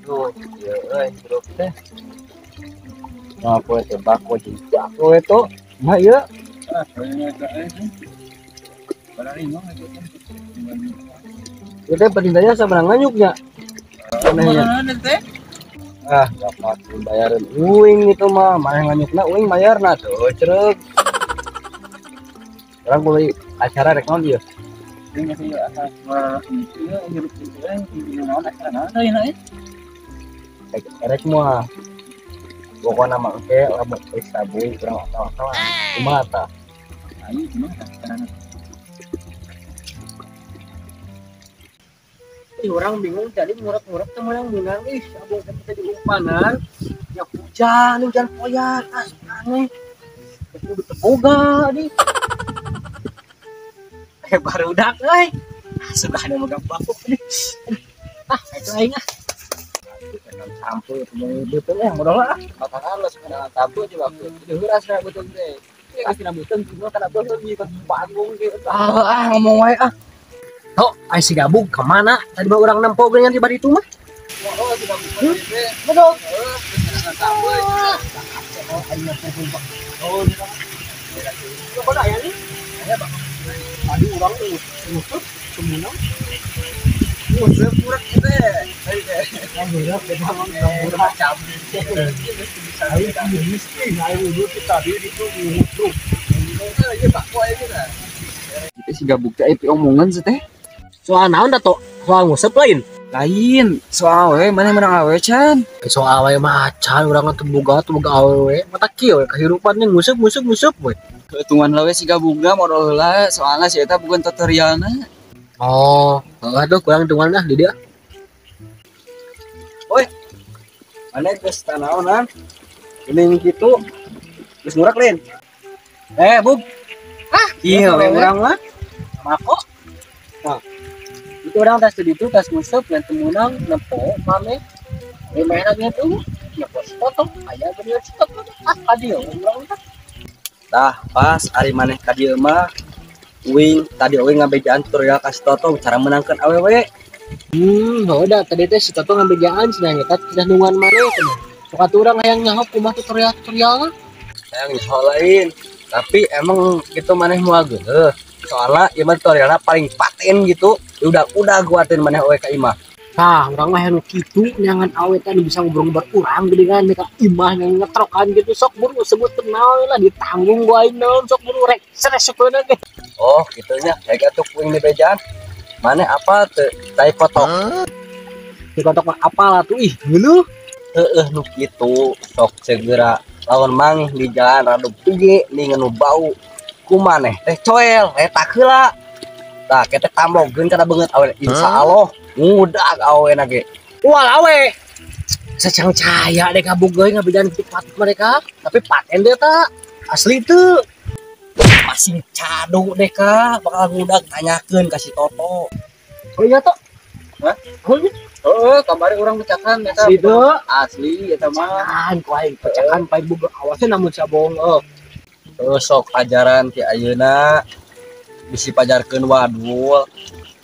Aduh, ieu euy hirup teh. Nah, poe teh bako jeung jako itu. Mah ieu. Ah, kayaknya teh. Barang itu teh. Ieu teh perintahnya sabarang nganyuknya. Mana teh? Ah, dapat bayaran uing itu mah, maneh nganyukna uing bayarna tuh cereuk. Sekarang mulai acara rek naon ieu? Ini masih atas ieu hirup itu naon acara naon teh ieu? Rek mah. Pokokna mah engke lamun geus sabuy urang otol-otolan. Kumaha tah? Ayo kumaha tah carana? Ih, orang bingung jadi murek-murek teh meunang meunang ih abong teh teh diumpanan ya hujan hujan poyan aneh kudu teu boga di barudak euy sudah ada megang bakuk nih ah itu aing ah sampo betul ya modal lah makanan lah sekarang sampo coba aku itu heuras kana betul teh ya geus beuteung cuma kana beuteung di panggung gitu ah ngomong wae ah. Oh, ai si gabung kemana? Tadi mah urang nempo geuningan di bari itu mah. Oh, si gabung. Betul. Oh, oh, aya nih. Tadi urang nguseup semunang. Nguseup murek teh. Nguseup eta mah murah cabe. Aing miskin, aing udah tadi itu nguseup. Ieu bako aya geus. Itu si gabung teh aya omongan sih teh. Soal naon da to? Soal nguseup lain? Lain, soal awe, mana menang awe can? Soal awe mah acan urang teu boga awe. Mata kieu we kahirupan nguseup nguseup nguseup we. Keuntungan lawe si gabungna modal heula, soalna si eta bukan tutorialna. Oh, aduh kurang hitungan dah di dia. Oi. Mana geus tanaonan? Geuning kitu. Geus ngurak lain. Bub. Ah, iya we urang mah. Mako. Nah, itu orang tas itu tas nguseup dan temunang nempo mame. Mainan itu nempo potong aya bener stop. Ah, kadieu urang teh. Tah, pas ari maneh ka dieu mah uing tadi uing ngabejaan tutorial ka si Toto cara menangkeun awewe. Udah tadi teh si Toto ngabejaan cenah eta cenah nungguan maneh cenah. Sok atuh urang hayang nyaho kumaha tutorial-tutorialna. Hayang nyaho lain, tapi emang gitu maneh moal geuleuh. Soalnya ieu mah tutorialna paling paten gitu. Udah guateun maneh awe ka imah. Tah, urang mah anu kitu neangan awe teh anu bisa ngobrol-ngobrol urang geuningan ka imah yang ngetrokan gitu sok buru sebut naon lah ditanggung ku aing naon sok buru rek seresepeuna ge. Oh, kitu nya. Rek atuh kuing di bejaan. Maneh apa teu tai kotok? Tai kotok mah apal atuh ih geuleuh. Heueuh nu kitu sok segera lawan mangih di jalan rada piye ningan nu bau. Ku maneh teh coel retak heula. Tah ketek tambogkeun kana beungeut awe insyaallah ngudag awena ge. Wah awe. Sacang caya deh gabung euy ngabejaan kitu patut mereka, tapi paten deh ta. Asli teu. Masing cadu deh ka bakal ngudag tanyakeun ka si Toto. Oh iya to. Hah? Oh iya. Heeh, kamari urang pecakan eta. Asli teu. Asli eta mah. Pecakan ku aing pecakan paling boga awasnya namun sabong euy. Terus sok ajaran ti ayeuna bisi pajarkeun wadul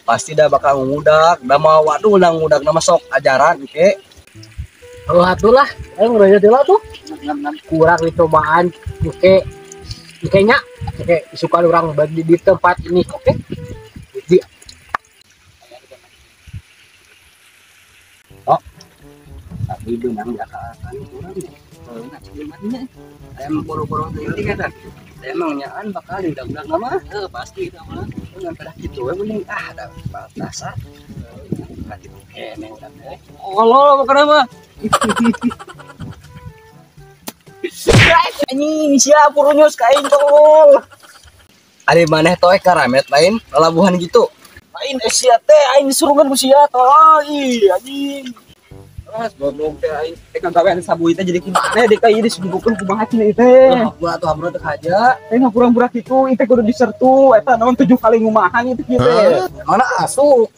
pasti dah bakal ngudak da mah wadul na ngudak na mah sok ajaran ke. Heuh atuh lah, aing ngeureuyeuh teh lah tuh. Kurang dicobaan engke engke nya engke isukan urang bagi di tempat ini, oke? Jadi oh. Tapi benang diakal-akalin kurang ya. Nah, cuman emang boro-boro teuing kan. Emang nyaan bakal diudag-udag mah. Heuh, pasti eta mah. Ngan pada kitu we mending ah da batasa. Ka kitu keneh udah teh. Allah mah kenapa? Anjing sia purunyus ka aing tolol. Ari maneh toe karamet lain lalabuhan gitu. Lain sia teh aing disurungan ku sia tolol ih anjing. Mas goblok teh aing teh kagawean sabuy teh jadi kumaha deh ka ieu disungguhkeun kumaha cenah ieu teh. Hampura atuh hampura teh haja. Teh ngapura-pura kitu ieu teh kudu disertu eta naon 7 kali ngumahan ieu teh kieu teh. Mana asup.